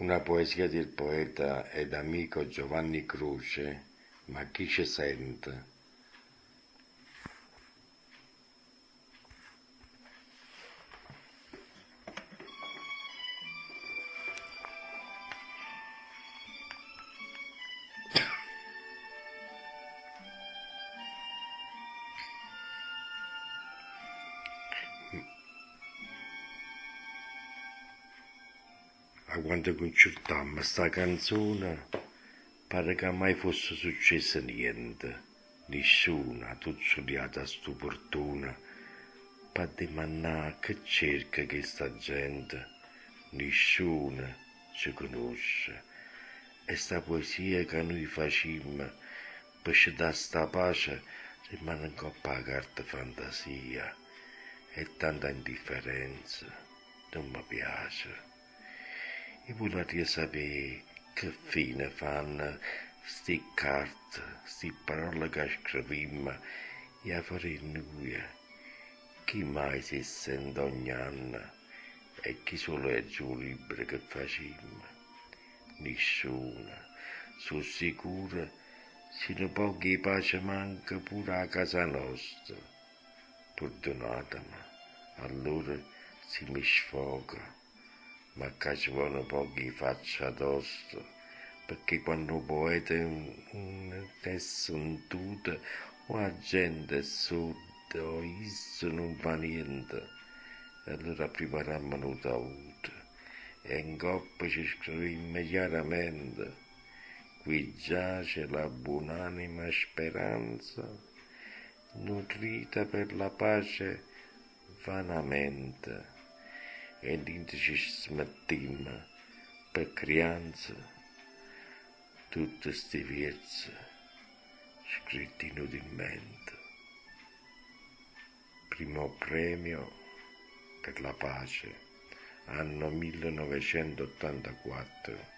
Una poesia del poeta ed amico Giovanni Croce, Ma chi ce sente? 'A quando cuncertammo 'sta canzone pare ca mai fosse succieso niente, nisciuno ha tuzzuliato a 'stu purtone p'addimannà che cerca chesta gente, nisciuno ce cunosce e 'sta poesia ca nuje facimmo pe' ce dà 'sta pace rimane 'ncopp' 'a carta fantasia e tanta indifferenza nun me piace. I' vularria sapé che fine fanno 'sti ccarte, 'sti pparole ca screvimmo e 'a fora 'e nuje chi mai s' 'e ssente ogn'anno e chi s' 'o legge 'o libbro che facimmo? Nisciuno, so' sicuro, si nu poco 'e pace manca pure 'a casa nosta. Perdunateme, allora si me sfogo, ma ccà ce vo' nu poco 'e faccia tosta, pecché quanno 'o poeta nun è sentuto o 'a gente è sorda o isso nun fa niente, e allora appriparammo nu tavuto e 'ncoppa ce scrivimmo chiaramente, Qui giace la buonanima Speranza, nutrita per la pace vanamente, e dinto ce mettimmo, pe' crianza, tutte 'sti vierze scritte inutilmente. Primo premio per la pace, anno 1984.